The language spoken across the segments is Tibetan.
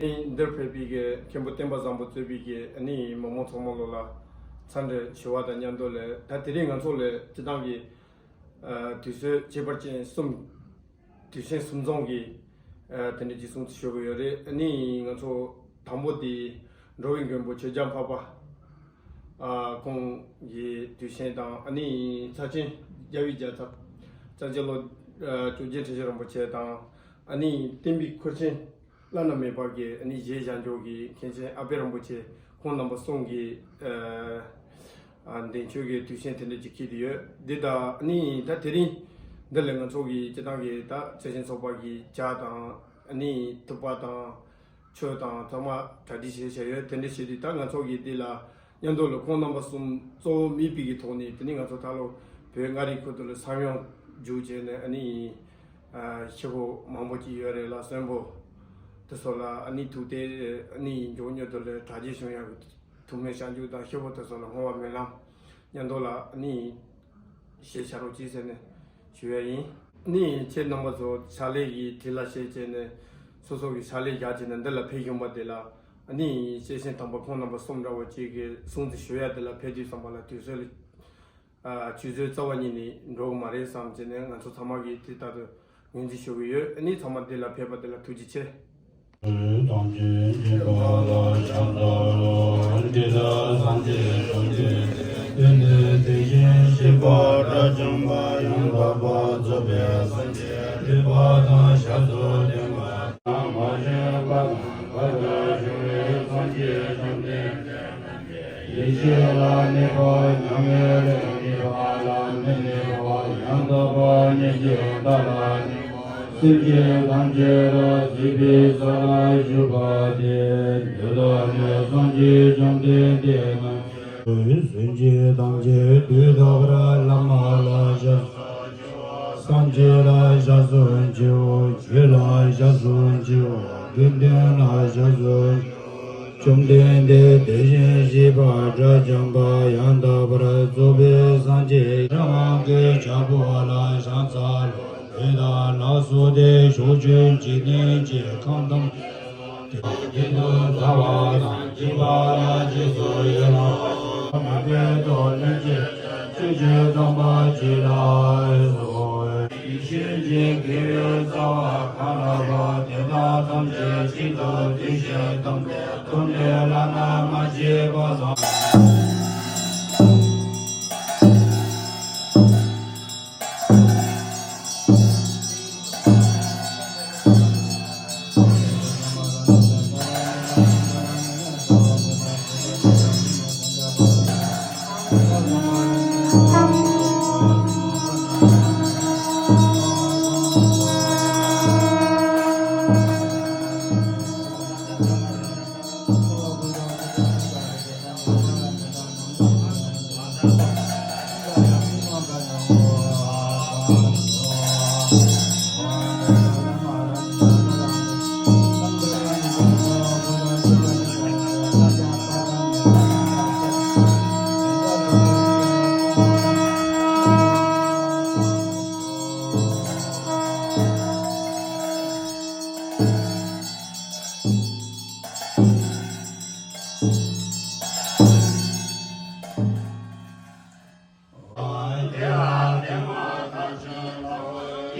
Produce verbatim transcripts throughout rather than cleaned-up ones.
འདིར་ཕེབས་པའི་གི་མཁན་པོ་བསྟན་པ་བཟང་པོ་གཙོས་པའི་གི་ཨ་ནི་མི་མང་ཚང་མ་ལོ་ལ་འཚམས་འདྲི་ཞུ་བ་དང་མཉམ་དུ་ལས། ད་དེ་རིང་ང་ཚོ་ལས་སྤྱི་བཏང་གི་ཨ་དུས་ཚོད་ཁྱད་པར་ཅན་གསུམ། དུས་ཆེན་གསུམ་འཛོམས་ཀྱི་ཨ་དེ་འདྲ་ཅིག་སྲུང་བརྩི་ཞུ་གི་ཡོད་རེད། ཨ་ནི་ང་ཚོ་དང་པོ་དེ་འགྲོ་བའི་མགོན་པོ་ཆོས་རྒྱལ་འཕགས་པ་ཨ་ཁོང་གི་དུས་ཆེན་དང་། ཨ་ནི་ཚར་ཆེན་རྒྱལ་བའི་རྒྱལ་ཚབ་སྐྱབས་རྗེ་བློ་ཨ་བཅོ་བརྒྱད་ཁྲི་ཆེན་རིན་པོ་ཆེ་དང་། ཨ་ནི་བསྟན་པའི་ཁུར་ཆེན་བླ་ན་མེད་པ་གི་ཨ་ནི་ཞལ་བཞག་འཇོག་གི་མཁན་ཆེན་ཨ་པད་རིན་པོ་ཆེ་ཁོང་རྣམ་པ་གསུམ་གྱི་ཨ་ཨ་འདས་མཆོད་ཀྱི་དུས་ཆེན་དེ་འདྲ་ཅིག་འཁེལ་དེ་ཡོད། འདི་དང་ཨ་ནི་ད་དེ་རིང་འདི་ལ་ང་ཚོ་གི་སྤྱི་བཏང་གི་ད་བརྩེ་ཆེན་ཚོགས་པ་གི་ཇ་དང་ཨ་ནི་ཐུག་པ་དང་ཆུ་དང་ཚང་མ་གྲ་སྒྲིག་བྱས་བྱས་ཡོད། དེ་འདྲ་བྱས་དུས་ད་ང་ཚོ་གི་འདི་ལ་མཉམ་དུ་ལ་ཁོང་རྣམ་པ་གསུམ་གཙོ་བོ་དམིགས་པའི་གི་ཐོག་ནས། དེ་ནི་ང་ཚོ་ད་ལོ་བོད་མངའ་རིས་ཁུལ་དུ་ལ་ས་ཡོམ་རྒྱུག་བྱས་ནས་ཨ་ནི་ཨ་ཤི་བོ་མང་པོ་ཅིག་ཡོད་རེད་ལ། གསོན་པོ་དེ་ཚོ་ལ་ཨ་ནི་ཐུག་སྟེ་ཨ་ནི་མགྱོགས་མྱུར་དུ་ལ་དྲག་སྐྱེད་བྱུང་ཡག་གི་ཐུགས་སྨོན་ཞབས་འཇུག་དང་། ཤི་བོ་དེ་ཚོ་ལ་བསྔོ་བ་སྨོན་ལམ་མཉམ་དུ་ལ་ཨ་ནི་ཞེས་བྱ་རོགས་ཅིག་ཟེར་ནས་ཞུ་ཡ་ཡིན། ནི་ཁྱེད་རྣམ་པ་ཚོ་ཕྱག་ལས་ཀྱི་དྲིན་ལ་བཤད་བྱས་ནས་སོ་སོ་གི་ཕྱག་ལས་རྒྱག་བྱས་ནས་འདི་ལ་ཕེབས་བྱུང་བ་དེ་ལ་ཨ་ནི་སྐྱེས་ཆེན་དམ་པ་ཁོང་རྣམ་པ་གསུམ་འདྲ་བོ་ཅིག་གི་སྲུང་བརྩི་ཞུ་ཡ་དེ་ལ་ཕེབས་དུས་ཙམ་པ་ལ་དུས་ཚོད་ལ་ཨ་ཆུ་ཚོད་རྩ་བ་ཉིད་ནས་འགྲོ་གི་མ་རེད་བསམ་བྱས་ནས་ང་ཚོ་ཚང་མ་གིས་དེ་ལྟར་དུ་ངོས་འཛིན་ཞུ་གི་ཡོད། ཨ་ནི་ཚང་མ་འདི་ལ་ཕེབས་པ་དེ་ལ་ཐུགས་རྗེ་ཆེ། དང་ཆོས་མཁྱེན་པ་ལ་ཕྱག་འཚལ་ལོ། འདི་ལྟར་སངས་རྒྱས་བཅོམ་ལྡན་འདས་དེ་ནི་དེ་བཞིན་གཤེགས་པ་དགྲ་བཅོམ་པ་ཡང་དག་པར་རྫོགས་པའི་སངས་རྒྱས་འདུས་པ་དང་ཞབས་སུ་ལྡན་པ་དང་། མ་བྱོན་པ་དང་བར་དུ་བྱོན་པའི་སངས་རྒྱས་བཅོམ་ལྡན་འདས་ཡེ་ཤེས་ལ་གནས་པ་མྱ་ངན་ལས་འདས་པ་ལ་མི་གནས་པ་ཡང་དག་པར་རྙེད་ཅིང་བདག་ལ་གནས་པ་སེམས་ཅན་ཐམས་ཅད་ལ་གཟིགས་པའི་ས་ལ་བཞུགས་པ་སྟེ། འདི་ལྟ་སྟེ་སངས་རྒྱས་བཅོམ་ལྡན་འདས་རྣམས་ཀྱིས་སེམས་ཅན་ཐམས་ཅད་དུས་རྟག་པར་བླ་མ་ལ་ཞབས་སུ་སངས་རྒྱས་ལ་ཞབས་སུ་མཆིའོ། ཆོས་ལ་ཞབས་སུ་མཆིའོ། དགེ་འདུན་ལ་ཞབས་སུ་མཆིའོ། བཅོམ་ལྡན་འདས་དེ་བཞིན་གཤེགས་པ་དགྲ་བཅོམ་པ་ཡང་དག་པར་རྫོགས་པའི་སངས་རྒྱས་ཡང་དབང་གི་བྱ་བོ་ལ་ཕྱག་འཚལ་ལོ། དེ་དག་ལ་སོགས་ཏེ་ཕྱོགས་བཅུའི་འཇིག་རྟེན་གྱི་ཁམས་ཐམས་ཅད་དུ་བདག་ཉིད་དུ་མཛའ་བ་དང་བཅས་པ་ལ་རྗེས་སུ་ཡི་རང་ངོ་། མི་འཕྲོག་ལྷུན་གྱིས་ཕྱིན་ཅི་མ་ལོག་པར་ཤེས་པར་གྱིས་ཤིག་ཡེ་ཤེས་ཀྱི་དགེ་བའི་རྩ་བ་གང་ལགས་པ། དེ་དག་ཐམས་ཅད་གཅིག་ཏུ་བསྡུས་ཤིང་བསྡམས་ཏེ། ཐུགས་ནི་བླ་ན་མ་མཆིས་པ་དང་།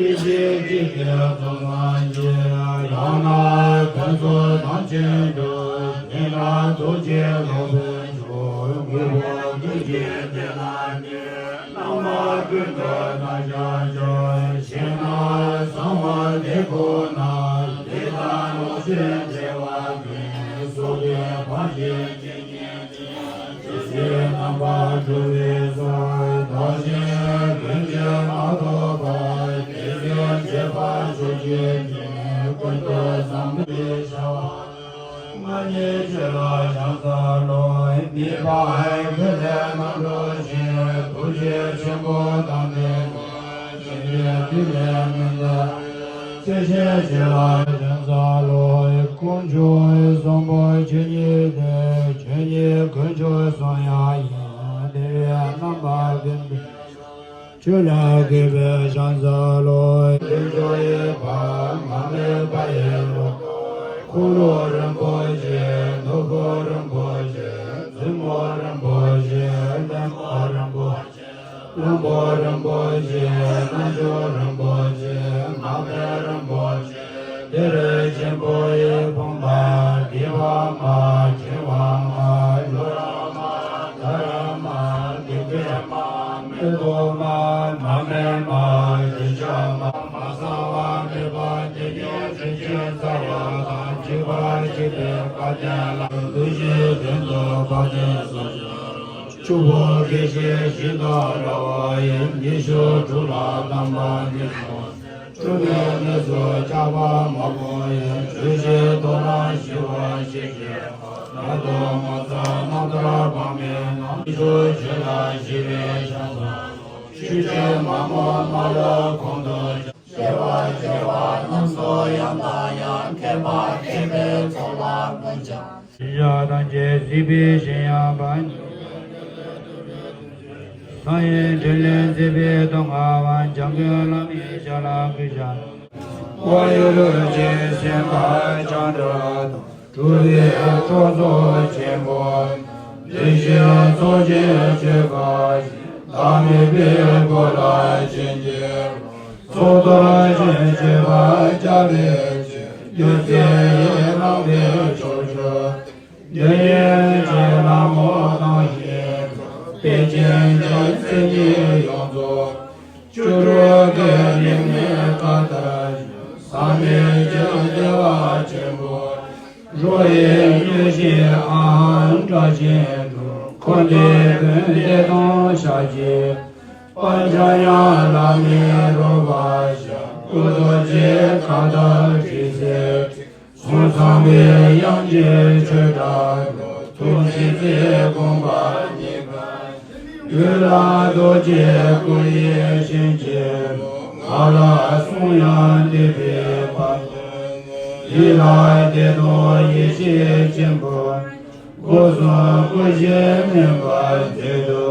སྐྱེ་མཆེད་ཀྱི་དགེ་ཚོགས་རྣམས་ཀྱིས། ཡང་ན་ཕུན་ཚོགས་དང་ལྡན་ཞིང་། དེ་ལ་ཐུགས་རྗེས་བསྔགས་པའི་མཆོག་དངོས་པོ་ཀུན་གྱི་དེ་ལ་ནི། རྣམ་པ་ཀུན་ཏུ་བདག་ཅག་སྦྱོར། ཞེ་ན་གསང་བ་དེ་ཁོ་ན། དེ་དག་ལོངས་སྤྱོད་བདེ་བ་ཀུན། སྲོག་གཅོད་ཕམ་བྱེད་ཇི་སྙེད་དེ། དེ་ཚེ་རྣམ་པར་གྲོལ་བའི་ཚུལ། བདག་གཞན་ཀུན་གྱིས་མ་ཐོབ་པར། དེ་ཚེ་སྤྱད་པ་ཕྱོགས་བཅུའི་དོན། ཀུན་ཏུ་བཟང་པོའི་བྱ་བ། ང་ནི་ཁྱེད་ལ་ཕྱག་འཚལ་ལོ། མི་ཕམ་ཀུན་ལས་རྣམ་གྲོལ་ཞིང་། ཐུགས་རྗེ་ཆེན་པོ་དམ་པའི་ཆོས། མཁྱེན་པའི་མཐུ་ལས་མི་འདའ། ཚུལ་བཞིན་ཁྱེད་ལ་ཕྱག་འཚལ་ལོ། དཀོན་མཆོག་གསུམ་པོ་ཆོས་ཉིད་དེ། ཆོས་ཉིད་དཀོན་མཆོག་གསུམ་ཡང་ཡིན། དེ་བས་རྣམ་པ་ཀུན་ཏུ་ཆོས་ལས་སྐྱེས་པའི་ཕྱག་འཚལ་ལོ། དཀོན་མཆོག་ཡི་བར་མ་མེད་པ་ཡི་ལོ། འཁོར་ལོ་རིན་ པོ་ཆེ། ནོར་བུ་རིན་པོ་ཆེ། བཙུན་མོ་རིན་པོ་ཆེ། བློན་པོ་རིན་པོ་ཆེ། བློན་པོ་རིན་པོ་ཆེ། རྣལ་འབྱོར་རིན་པོ་ཆེ། མ་པ་རིན་པོ་ཆེ། གཏེར་ཆེན་པོ་ཡི་བུམ་པ། སྡིག་པ་མ། སྦྱིན་པ་མ། ལོག་ར་མ། ད་ར་མ། སྡིག་པ་མ། མེ་ཏོག་མ། མ་སྨད་མ། ཞི་ཆགས་མ། མ་གསང་བ་མེད་པ། དེ་ཉིད་དྲིན་ཅན་རྩ་བ་དང་། འཇིགས་པ་ཞི་བའི་བཀའ་དྲིན་ལ། འདུ་ཤེས་དོན་དུ་བ་དན་སོགས། ཕྱུག་པོ་དགེ་བཤེས་ཞི་དང་ར་བ་ཡི། ཉི་ཤུ་དྲུག་ལ་གདམས་པ་འདི་གསུངས། སྤྲུལ་པའི་གནས་སུ་ཆགས་པ་མ་བུ་ཡི། བརྗོད་བྱའི་ཐོ་རངས་ཞི་བ་ཞིག་གིས། ནག་དུ་མ་ཚང་རྣམ་ཐར་བག་མེད་ནང་། ཆོས་ཆོས་ལ་ཞི་བའི་ཞག་སོགས། ཆོས་ཀྱི་མ་མོ་མ་ལུས་གོང་དུ་སྦྱར། བྱེ་བ་བྱེ་བ་རྣམས་སུ་ཡང་དང་ཡང་། མཁས་པ་མཁས་པའི་ཚོགས་ལ་ཀུན་ཀྱང་། ཞི་བྱ་ཐམས་ཅད་གཟིགས་པའི་ཞི་ཡང་བ། གསང་བའི་ཕྲིན་ལས་མཛད་པའི་སྟོན་ཁ་བ། འཇམ་མགོན་བླ་མའི་ཞབས་ལ་གུས་ཕྱག། དབང་ཡུལ་ཅན་སེམས་དཔའ་སྤྱང་ཕྲུག་དང་། གྲུབ་པའི་གྲོགས་ཚོགས་ཆེན་པོ། བདེ་གཤེགས་ཚོགས་ཀྱི་ཆོས་འཁོར་བཞིན། བདག་མེད་པའི་སྒོ་ལ་བྱིན་གྱིས་རློབས། ཚོགས་གཏོར་ཆེན་བཅས་པ་རྒྱ་ཆེར་གྱེར། རྒྱུ་རྩལ་ཡི་རང་བའི་ཕྱོགས་བཅུ། འདོད་ཡོན་གྱི་ལྷ་མོ་དང་ཞིང་ཁམས། དཔལ་ཆེན་གྱི་མཚན་ཉིད་ཡོངས་རྫོགས། བཅུ་དྲུག་གི་རིག་གནས་བཀའ་ལྟར་བཞུགས། ཟག་མེད་ཀྱི་བདེ་བ་ཆེན་པོ། རོ་ཡི་མྱོས་བྱེད་ཨ་ཧཾ་སྒྲ་ཆེན་དྲུག། འཁོར་འདས་ཀུན་བདེ་དང་ཤཱཀྱའི། དཔལ་འཇམ་དབྱངས་བླ་མའི་རོལ་པར་ཤར། སྐུ་རྡོ་རྗེ་ཁ་དར་ཁྲི་སེར། གསུང་ཚངས་པའི་དབྱངས་ཀྱི་ཆོས་སྒྲ་སྒྲོག། ཐུགས་རྗེ་བརྩེའི་དགོངས་པ་རྙེད་པར་ཤོག། རྒྱུད་ལ་རྡོ་རྗེ་སྐུ་ཡི་བྱིན་གྱིས་རློབས། ངག་ལ་གསུང་དབྱངས་འདུས་པའི་བར་དུ། ཡིད་ལ་བདེ་སྟོང་ཡེ་ཤེས་ཆེན་པོ། སྒོ་གསུམ་སྐུ་བཞི་སྨིན་པར་མཛད་དུ་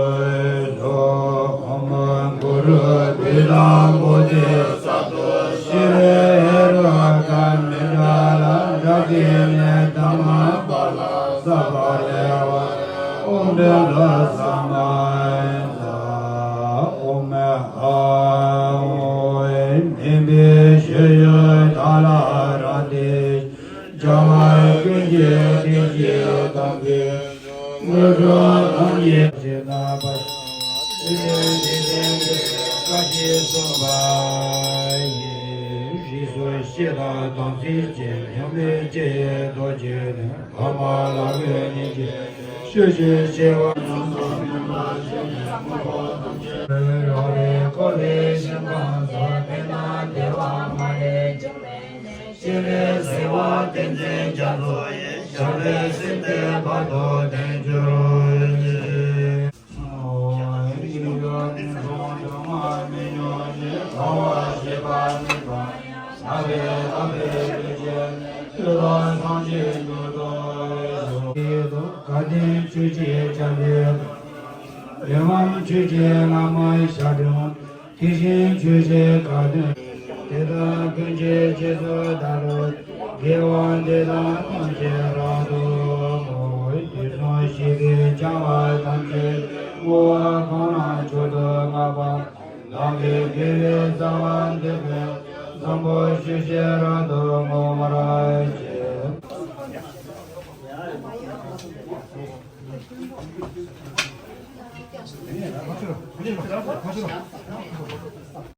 གསོལ། ཨོཾ་གུ་རུ་བི་དྷ་བོ་དྷི་ས་ཏྭ་ཤྲཱི་ཧེ་རུ་ཀ་མནྡ་ལ་ཌཱ་ཀི་ཎི་དྷརྨ་པཱ་ལ་སརྦ་ལེ་ཝ་ཨོཾ་ཏདྱ་ཐཱ། ཨོཾ་ཨཱཿཧཱུྃ། སྨིན་པའི་སྤྱོད་ཡུལ་དག་ལ་རབ་བརྟེན། བྱ་བ་ཀུན་གྱི་རྟེན་གྱི་དམ་པའི་དངོས་གྲུབ་ཐམས་ཅད་ཞེས་བསྔགས་པ། བཀའ་ཞེས་གསུངས་པ་ཡི། རིགས་སུ་སྐྱེས་དང་དམ་ཚིག་ཅན། ཉམས་ལེན་ཅི་ཡིན་རྡོ་རྗེ་ནས། བླ་མ་ལ་གུས་བརྙས་བཅས་ཆོས་ཀྱི་སྐྱེ་བ། རང་རིག་འཁོར་བའི་ཞིང་ཁམས་སུ། དེ་ན་བདེ་བ་མ་ལུས་འབྱུང་བའི་གནས། སྤྱན་རས་གཟིགས་དབང་ཏིང་འཛིན་རྒྱ་མཚོ་ཡི། ཞབས་ལ་སྲིད་མཐའི་བར་དུ་བརྟན་གྱུར་ཅིག། དགའ་ལྡན་ཆོས་ཀྱི་རྒྱལ་པོའི། ལས་དབང་ཆོས་ཀྱི་བླ་མ་ཞབས་དྲུང་། དེ་བཞིན་ཆོས་ཀྱི་དགའ་སྟོན། དེ་དག་ཀུན་གྱི་རྗེས་སུ་བདག་སློབ། དགེ་བ་འདི་དག་ཐམས་ཅད་རབ་ཏུ་བསྔོ། དུས་གསུམ་གཤེགས་པའི་བྱ་བ་ཐམས་ཅད། བསྔོ་བ་གང་རུང་མཆོག་ཏུ་བསྔགས་པ། བདག་གི་དགེ་བའི་རྩ་བ་འདི་ཀུན། བཟང་པོ་ཇི་བཞིན་རབ་ཏུ་བསྔོ་བར་བགྱི།